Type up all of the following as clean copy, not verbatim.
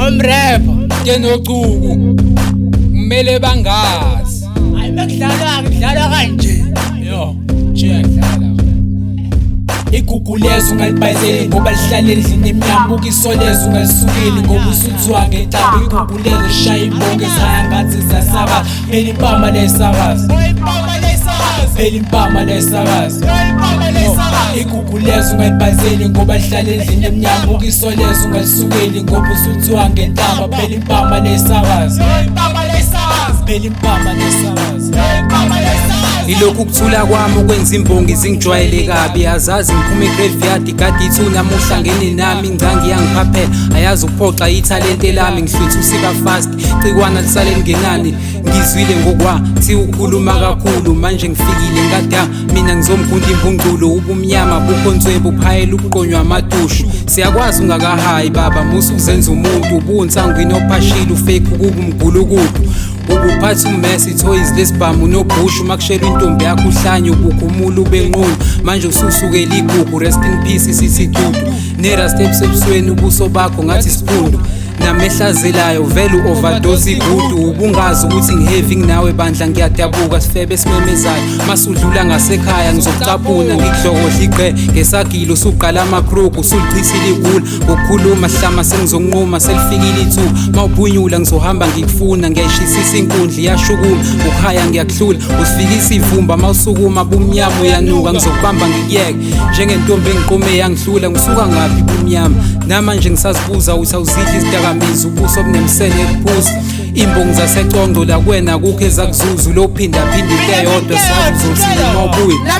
Omrepha kenochuku kumele bangazi. Hayi, mekudlalwa kudlalwa kanje. Yo, check dlala. Igugu lezo ungalibhayizeli ngoba lihlala endlini emnyama. Buka isolezo ungalisukeli ngoba usuthiwa ngenhlamba. Igugu lezo shaya imbongo ezihaya ngathi ziyasakaza. Phela impama leyisakaza. Impama leyisakaza. Phela impama leyisakaza. Impama leyisakaza. Igugu lezo ungalibhayizeli ngoba lihlala endlini emnyama. Buka isolezo ungalisukeli ngoba usuthiwa ngenhlamba. Phela impama leyisakaza. Impama leyisakaza. Phela impama leyisakaza. Impama leyisakaza. Ilokhu kuthula kwami okwenza imbongi zingijwayele kabi. Azazi ngiphume egraveyard kade ithuna namuhla ngene nami ingcangi iyangiphaphela ayazi ukuphoxa ithalente lami ngihlwitha usiba fast cikwana lisale lingenani ngizwile ngokwa thi ukhuluma kakhulu manje ngifikile ngada mina ngizomgunda impunculo ubumnyama bukhonzwe buphayela ukuqonywa amadushu siyakwazi ungakahayi baba musu kuzenza umuntu ubunsangwini ophashile ufake ukuba umgulukudu ubuphatha umesi toys lesibhamu nobhushu makushelwa intombi yakho uhlanye ubukhumula ubenqunu manje ususukela igugu rest in peace sithi dudu nera steps ebusweni ubuso bakho ngathi siphundu namehlazelayo vele u-overdose igudu ubungazi ukuthi ngiheavy nginawe bandla ngiyadabuka sifebe esimemezayo masudlula ngasekhaya ngizokucaphuna ngikudlokodla igqe ngesagilo usuqala amakruku usulichithile igula ngokukhuluma hlama sengizonquma selifikile ithuba mawuphunyula ngizohamba ngikufuna ngiyayishisisa inkundla iyashukuma ukhaya ngiyakuhlula usifikisa ivumba mawusukuma bumnyama uyanuka ngizokubamba ngikuyeke njengentombi engiqome yangihlula ngisuka ngaphi bumnyama namanje ngisazibuza ukuthi awuzidli izidakamizwa ubuso obunemsele ekuphuza imbongi zaseconco la kuwena kukho ezakuzuzu lophinda-phinda into eyodwa sazi uzothini uma ubuya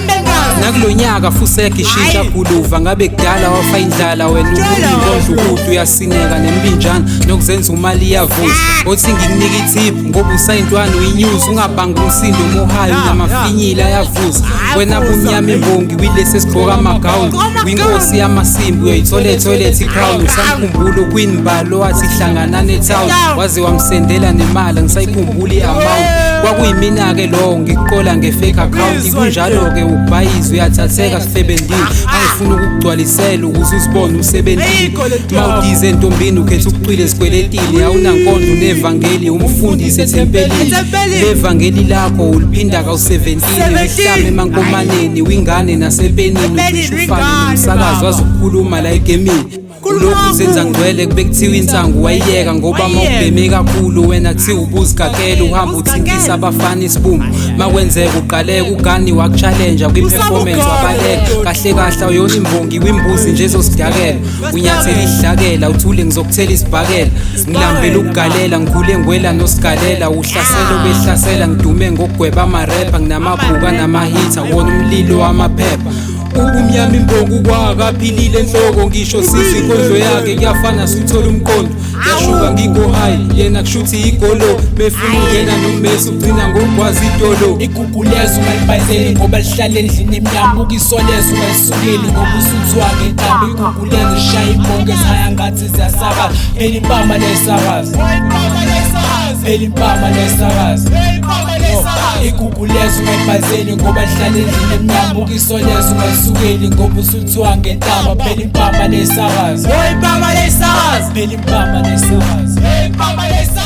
nakulo nyaka fuseke ishintsha guluva ngabe kudala wafa indlala wena ubuyinkondlo ukude uyasineka nembinjana nokuzenza umali iyavuza othi ngikunika ithiphu ngoba usayintwana uyinews ungabanga umsindo mohayo namafinyila ayavuza wena bumnyama imbongi wilesi esigqoka amagawuni winkosi yamasimbi uyoyithola etoilet icrown usamkhumbula uqueen balo wathi hlangana netown waze wamsendela nemali angisayikhumbuli i-amount kwakuyimina-ke lowo ngikuqola nge-fake account kunjalo-ke ubhayizi uyathatheka sifebendini angifuna ukukugcwalisela ukuze uzibone usebentini mawudize entombini ukhetha ukucwila ezikweletini awunankondlo unevangeli umfundisi ethempelini levangeli lakho uliphinda kawu-17 uhlame emankomaneni wingane nasepenini ucishe ufane nomsakazi wazokukhuluma la egemini ulokhu uzenza ngcwele kube kuthiwa insangu wayiyeka ngoba mawubheme kakhulu wena kuthiwa ubuzigakela uhamba uthintisa abafana isibumbu makwenzeka uqaleka ugani waku-challenge kwi-performance wabaleka kahle kahle awuyona imbongi wimbuzi nje ezosidakela unyathela isidlakela uthule ngizokuthela isibhakela ngilambela ukugalela ngikhule ngwela nosigalela uhlaselo behlasela ngidume ngokugweba amarepha nginamabhuka namahitha wona umlilo wamaphepha ubumnyama imbongi kwakaphilile enhloko ngisho sithi inkondlo yakhe kuyafana suthola umqondo yashuka ngikho hayi yena kushuthi igolo mefuna ungena nomesi ugcina ngokugwaza idolo Igugu lezo ungalibhayizeli ngoba lihlala endlini emnyama. Buka isolezo ungalisukeli ngoba usuthiwa ngenhlamba. Igugu lezo shaya imbongo ezihaya ngathi ziyasakaza. Phela impama leyisakaza. Impama leyisakaza. Phela impama leyisakaza. Impama leyisakaza. Igugu lezo ungalibhayizeli ngoba lihlala endlini emnyama. Buka isolezo ungalisukeli ngoba usuthiwa ngenhlamba. Phela impama leyisakaza. Impama leyisakaza. Phela impama leyisakaza. Impama leyisakaza.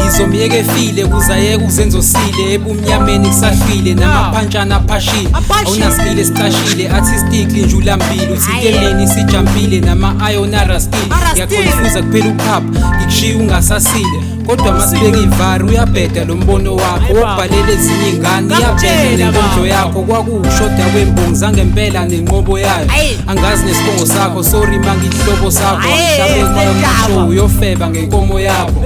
Ngizomyeka efile kuzayeka uzenzosile ebumnyameni kusahlwile namaphantshana aphashile awunaskile esicashile artistically nje ulambile uthinte emini sijampile nama-ion arastile ngiyakhonfuza kuphela uphapha ngikushiya ungasasile kodwa masibeka ivari uyabheda lo mbono wakho wokubhalela ezinye iy'ngane iyabheda nenkondlo yakho kwakuwushoda kwembongi zangempela nenqobo yayo angazi nesibongo sakho sorry mangihlobo sakho angihlabeki kwamashow uyofeba ngenkomo yakho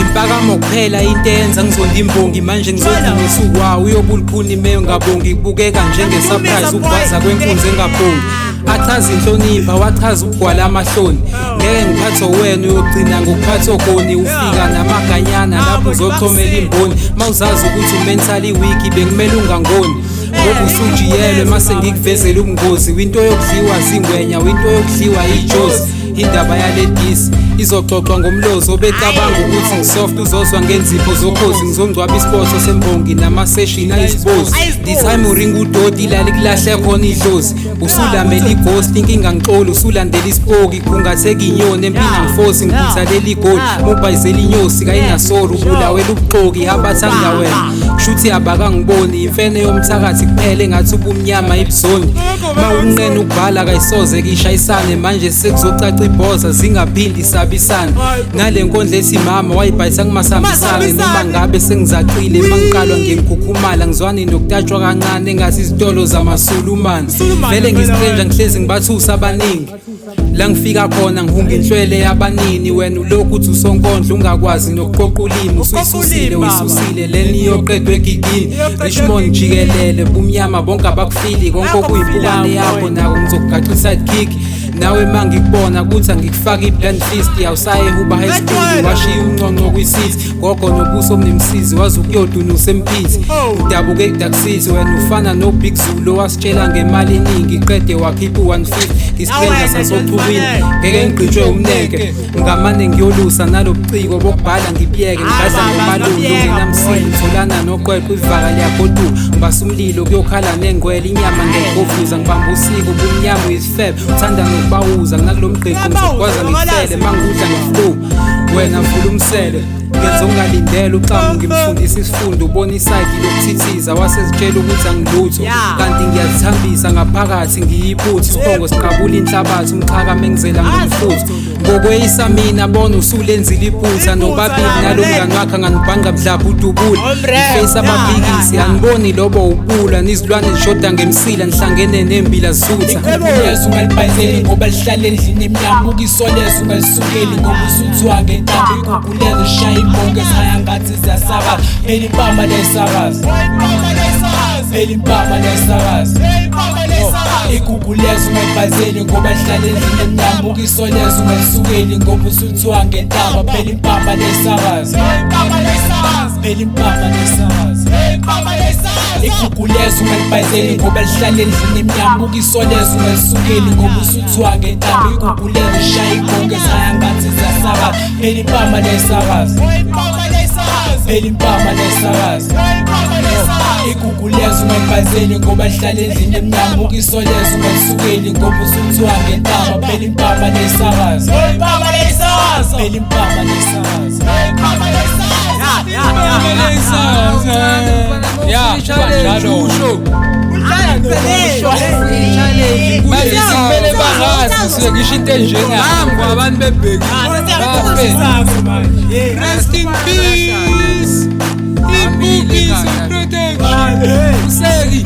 impakamo kuphela into eyenza ngizonda imbongi manje ngizogcina usukwawo uyobulikhuni imeyo ngabongi kubukeka njenge-surprise ukugwaza kwenkunzi engabongi achaza inhlonipha wachaza ukugwala amahloni ngeke ngiphathe wena uyogcina ngokuphatha ogoni ufika namaganyana lapho uzochomela imboni mawuzazi ukuthi umentally weak bekumele ungangoni ngoba usujiyelwe mase ngikuvezela ubungozi winto yokudliwa zingwenya winto yokudliwa ijozi. Indaba yale diss izoxoxwa ngomlozi obecabanga ukuthi ngisoft, uzozwa ngenzipho zokhozi. Ngizongcwaba isipotho sembongi nama-session ayisibozi. The time uringa udoti lali kulahle khona idlozi, usulamela ighost. Inkinga ngixoli, usulandela isipoki, khungatheka inyoni empini. Angifosi, ngikhuthalela igoli, mubhayizela inyosi kayinasori. Ubulawela ubuxoki, abathanda wena kushuthi abakangiboni. Imfene yomthakathi kuphela engathi ubumnyama ibuzoni. Ma unqena ukubhala kayisoze kishayisane. Manje sekuzocaca ibhoza, zingaphindi sabisana nale nkondlo ethi mama wayibhayisa kumasambisane. Noma ngabe sengizacile, mangiqalwa ngiyengikhukhumala, ngizwani nokutatshwa kancane engathi izitolo zamasulumane. Vele ngistranger, ngihlezi ngibathusa abaningi. La ngifika khona ngihunga inhlwele yabanini. Wena ulokhu uthi usonkondlo, ungakwazi nokuqoqa ulimi. Usuyisusile, uyisusile leni, iyoqedwa egigini. Richmond jikelele bumnyama bonke, abakufili konke okuyimpukane yakho. Nako ngizokugaxa i-sidekick nawe ma ngikubona kuthi angikufaka i-blind fist. Awusaye huba high school, washiya unconco kwi-city. Gogo nobuso obunemsizi, waze ukuyodunusa emphithi. Udabuke e-dark city wena, ufana no-Big Zulu wasitshela ngemali eningi, qede wakhipha u-150. Ngistranger sasochukwini, ngeke ngigqitshwe umneke. Ngamane ngiyolusa nalo buciko bokubhala, ngibiyeke. Ngigadla ngomalulu ungenamsini, ngitholana noqweqwe, ivaka liyagoduka. Ngibasa umlilo kuyokhala nengwele, inyama ngiyagovuza. Ngibamba usiko bumnyama, uyisifebe, uthanda nokubawuza. Nginakulo mgqigqo, ngizokwaza ngifele mangikudla ngeflow. Wena vula umsele, ngenza ongalindele. Uxamu ngimfundisa isifundo, ubona isayidi lokuthithiza, wasezitshela ukuthi angilutho, kanti ngiyazithambisa ngaphakathi, ngiyibutho. Isiphongo siqabula inhlabathi, umxhaka mengizela ngomfutho ngokweyisa mina. Bona usulenzile iphutha nobabili nalo mngani wakhe, anganibhanga mhlapha udubula ifeyisi. Abaphikisi aniboni lobo ubula, nizilwane zishoda ngemsila, nihlangene nembila zisutha. Igugulezo ungalibhayizeli ngoba lihlala endlini emnyama. Buka isolezo ungalisukeli ngoba usuthiwa ngentambo. Igugulezo shaya imbongo ezihaya ngathi ziyasakaza. Phela impama leyisakaza, phela impama leyisakaza. Igugulezo ungalibhayizeli ngoba lihlala endlini emnyama. Buka isolezo ungalisukeli ngoba usuthiwa ngentambo. Phela impama leyisakaza, phela impama leyisakaza. Igugulezo ungalibhayizeli ngoba lihlala endlini emnyama. Buka isolezo ungalisukeli ngoba usuthiwa ngentambo. Igugulezo shaya imbongo ezihaya ngathi ziyasakaza. Phela impama leyisakaza, phela impama leyisakaza. Igugulezo ungalibhayizeli ngoba lihlala endlini emnyama. Buka isolezo ungalisukeli ngoba usuthiwa ngentambo. Phela impama leyisakaza, phela impama leyisakaza. Ya, kanjalo. Manje kumele bangazi ngisuke ngisho into enjenga Nangu abantu bebhekile. Rest in peace. In peace and protection. Useki.